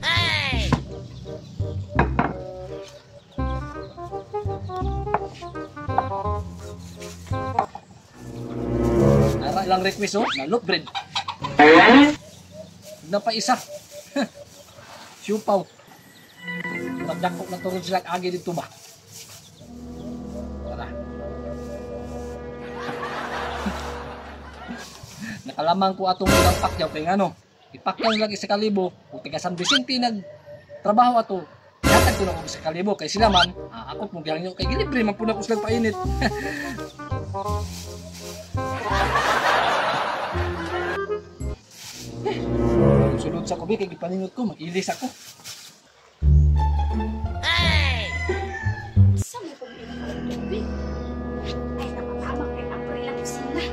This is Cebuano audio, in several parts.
Ay! Nara ilang request oh, na loop bread. Na pa isa. Siupaw. Nagdako na turod sila agi dito ba? Tara. Nakalamang ko atong ilang pakyaw kay ngano. Ipakyaw lang 1,000 ug taga San Vicente nagtrabaho ato. Yatag ko na og 1,000 kay sila man, ako pong gihangyo kay gilibre man pud ako silang painit. Sulod sa kubi kay gipaningot ko, mag-ilis ako. Ay! Sa mo kung inom ng tubig? Ay, nakatama kay April ang kusina.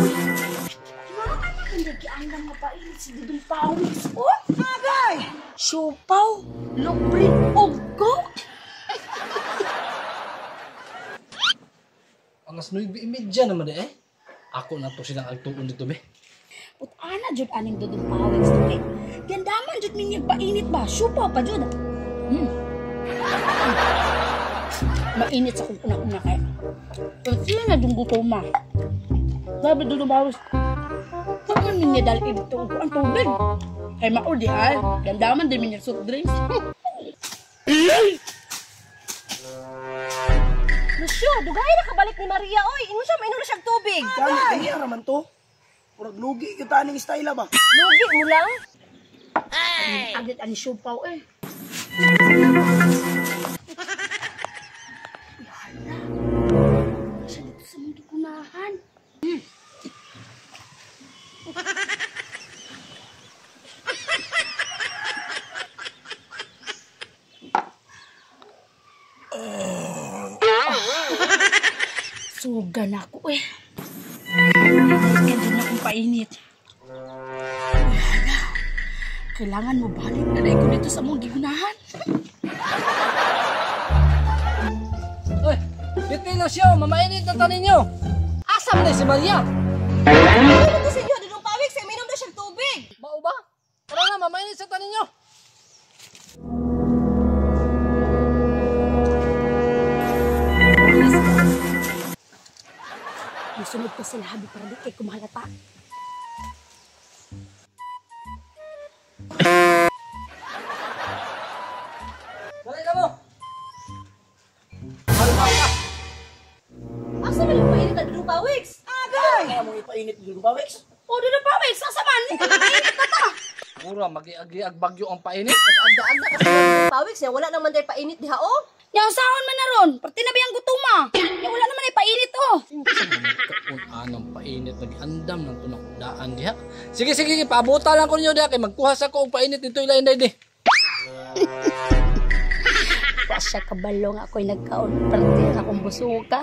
Uy, mga anak ang nagiandang mapainit si Dudong Pawis, oh! Agay! Siopaw, lupri, ugko! Alas 9:30 naman eh. Ako na to silang agtuon dito, be. Put-ana, jud aning Dudong Pawis, okay? Gandaman, jud minyag painit ba? Siopaw pa, jud. Mainit sa kong una-una kaya. Pero sila na jud gutom, ma. Sabi Dudong Pawis, saan man niya dahil ito ang tubig? Kay mao di ay. Gandaman din minyag soft drinks. Lucio, dugay na kabalik ni Maria, oy. Ingon siya, mainom na siyang tubig. Dami, kaya raman to. Murag lugi kita aning style ba? Lugi mo lang? Ay! Agit ani siopaw eh. Hala. Siya dito sa mong gikunahan. Suga na ako eh. Kaya na akong painit. Hala. Kailangan mo balik na ko dito sa mong gigunahan. Uy, dito na siya, mamainit na tanin niyo. Asam na si Maria? Ano to sa inyo? Dudong Pawis, ay minom na siyang tubig. Mao ba? Tara na, mamainit sa tanin niyo. Musunod ko sila habi para di kay kumahalata. Dali na mo. Asa man yung painit na Dudong Pawis? Agay! Kaya mo ipainit Dudong Pawis? O, Dudong Pawis, asa man? Painit na ta! Mura, magi-agi-ag bagyo ang painit. Nag-agda-agda kasi na Dudong Pawis, ya wala naman tayo painit diha, oh. Yang sahon man na ron, parte na ba yung gutuma? Yang wala naman ay painit, oh. Kung anong painit, nag-andam ng tunakdaan diha. Sige, sige, paabuta lang ko ninyo diha, kay magkuha sa ko og painit dito ila inday di. Wa siya kabalo nga ako'y nagkaon, parte na akong busuka.